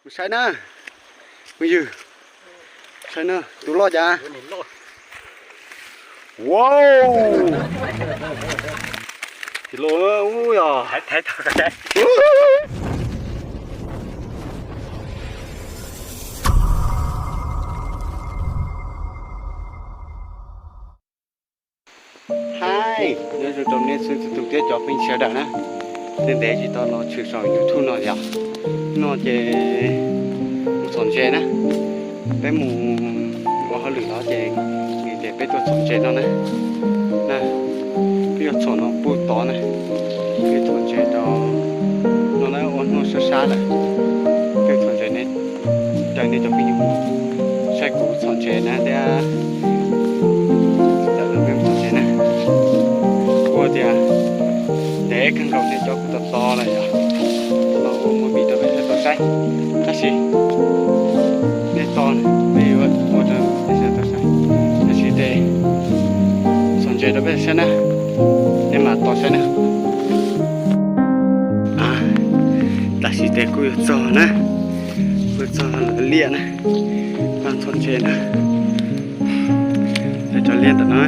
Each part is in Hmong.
Mus saib na, phooj ywg, saib na, tus loj cas. Wow, tus loj ub yog. Hi, nyob zoo rau nej txhua tus thiab cov phooj ywg sawv daws na. Ntev ntev tsis tau los tshwm saum YouTube no yom. No ces mus txhom ntses na. Peb mus ua hauj lwm los ces nws tias peb tuaj txhom ntses no na. Na, peb yuav txhom no puag tod na. Peb txhom ntses rau no na, ua hnub sab sab lawm. Peb txhom ntses ne, raws nej cov phooj ywg mus saib kuv txhom ntses na thiab. Txhom ntses na, ua tias ntev kawg nkaus nej cov kuv tos tos lawm yom. Los ua movie rau peb sawv daws tau saib, tab sis nej tos, nej yuav ua rau peb sawv daws tau saib, tab sis ces txhom ntses rau peb saib na, nej mam tos saib na. Tam sim ces kuj yuav txog na, kuj txog lawv liaj na, pab txhom ntses na. Cov liaj ntawm no,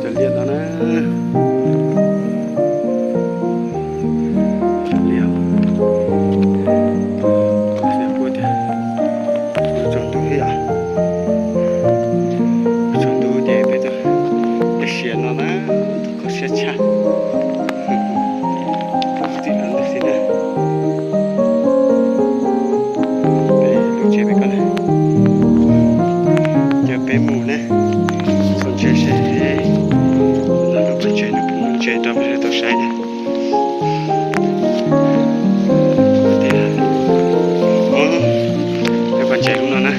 cov liaj no na, liaj, liaj kuj tiag, tsaus ntuj thiab yom, tsaus ntuj ces peb tuaj, peb siav no na, kho siab tshaj. Peb lub tsev peb ko na, ces peb mus na, txhom ntses seb, los rau pab ntses no, peb muab ntses rau peb sawv daws tau saib na. Peb pab ntses lub no na,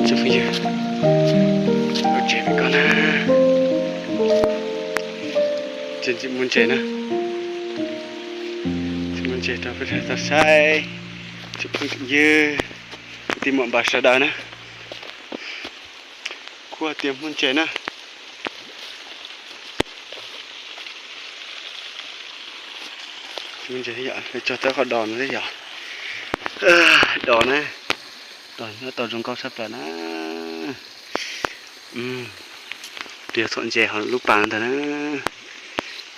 tsoom phooj ywg, lub tsev peb ko na, tseem muaj ntses na, tseem muaj ntses rau peb sawv daws tau saib, tsoom phooj ywg, kwv tij muam npawg sawv daws na. Kuj hais tias muaj ntses na. Muaj ntses thiab yom, cog tau qhov dos no thiab yom. Dos na, dos nyob tau zoo nkauj tshaj plaws na. Tias txhom ntses hauv lub pas ntawd na.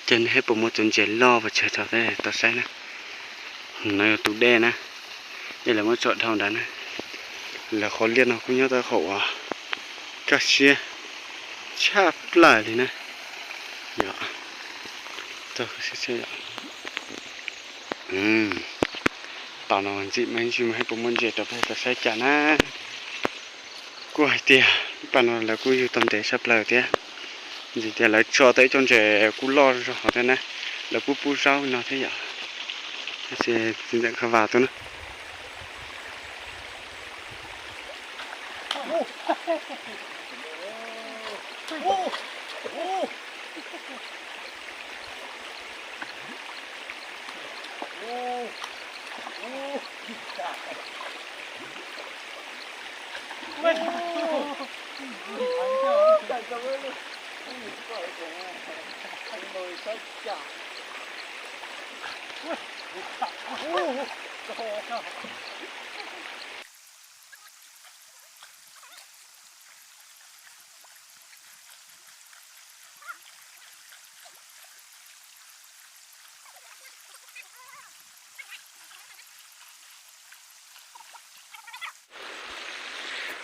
Ces nej saib puas muaj tus ntses loj puas tsawg rau peb tau saib na. No yog tus dej na, dej lawv muab tso dhau nrad na. Lawv qhov liaj no kuj nyob tau qhov uas kaj siab tshaj plaws li na. Yog, pas no ntxim me ntsis mas saib puas muaj ntses rau peb tau saib cas na. Kuj hais tias lub pas no lawv kuj yug tau ntev tshaj plaws thiab, vim tias lawv tso tau ib co ntses kuj loj zog thiab na, lawv kuj pub zaub no thiab yom. Tab sis txiv ntxawm Kha Vas tus na.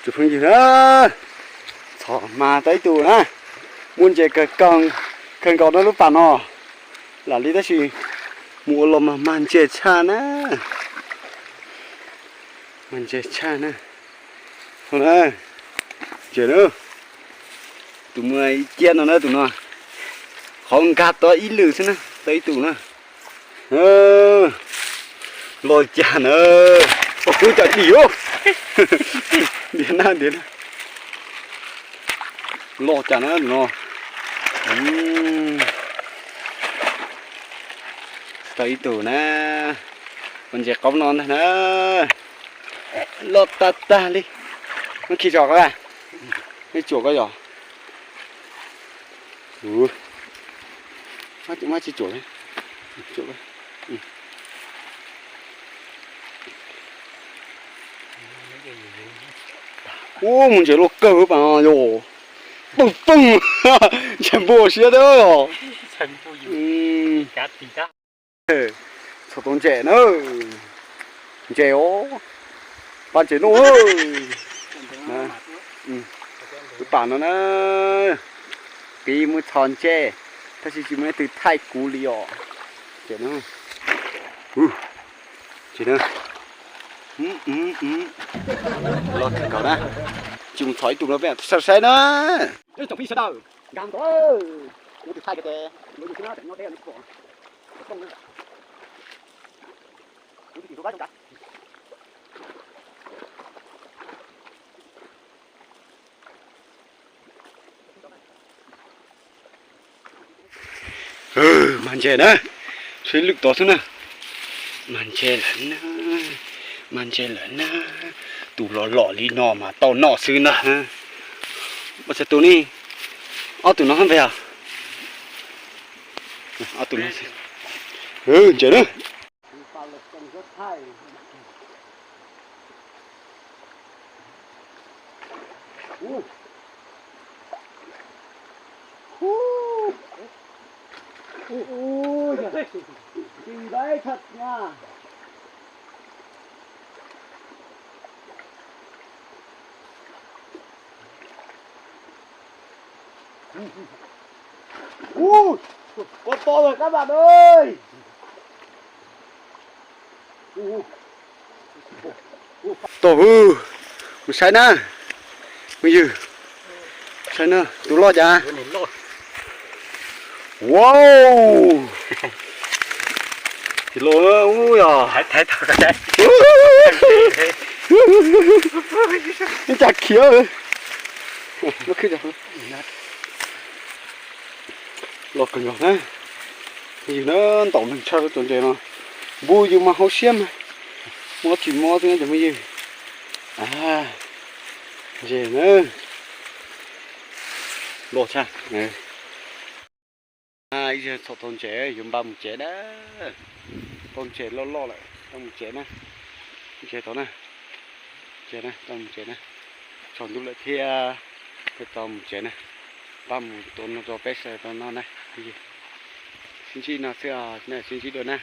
Tus phooj ywg na, txhom mas tau ib tug na, muaj ntses kawg nkaus na lub pas no. Lam li tab sis mus ua los mas mag ntses tshaj na, mag ntses tshaj na. Ntses na, tus muaj ib ciab no na, tus no qhov nkag tau ib lwm xwb na, tau ib tug na. Loj cas na, ua kub cas dim os. Ntiav na, ntiav na. Loj cas na no. Tau ib tug na, ua ntses qaub no ntag na. Loj tag tag li. Muab khi tso koj, muab tsuam koj yom. Muab tsis tsuam, tsuam koj. Ub, mus ntses loj kawg pas no yog. Poob poob. Ntses npua siab thiab os. Txhom tau ntses na. Ntses os. Pab ntses noj. Wb pam no na. Pib muab txhom ntses, tab sis tsis muaj leej twg thaij kuv li os. Ntses na. Ntses na. Los kawg nkaus na. Tsis mus txhom ib tug no peb sawv saib na. Tsoom phooj ywg sawv daws, nkag mus, kuv tus thaij ko ces, Mag ntses na, tshuav ib lwm tod xwb na. Mag ntses lawm na, mag ntses lawm na. Tus los los li no mas tau noj xwb na. Ua txhais tus ne, ob tug no hab npeg os. Ob tug no xwb. Ntses na. Ua, to to lawm các bạn ơi. Tom hwj, mus saib na, phooj ywg, saib na, tus loj cas. Wow, tus loj ub yog. Cas khiav. Loj kawg nkaus na. Yus na, ntaus neeg tshaj tau cov ntses no. Npua yus mas hauv siab mas mob tsis mob xwb cov phooj ywg. Ntses na, loj tshaj. Ib zaug txhom tau ntses yuav npaj mus tsev na. Tau ntses loj loj lawm, tau mus tsev na. Ntses tod na, ntses na, tau mus tsev na. Tsaus ntuj lawm thiab, peb tau mus tsev na. Npaj mus tua no rau peb sawv daws tau noj na. Sib ntsib no xwb, sib ntsib dua na.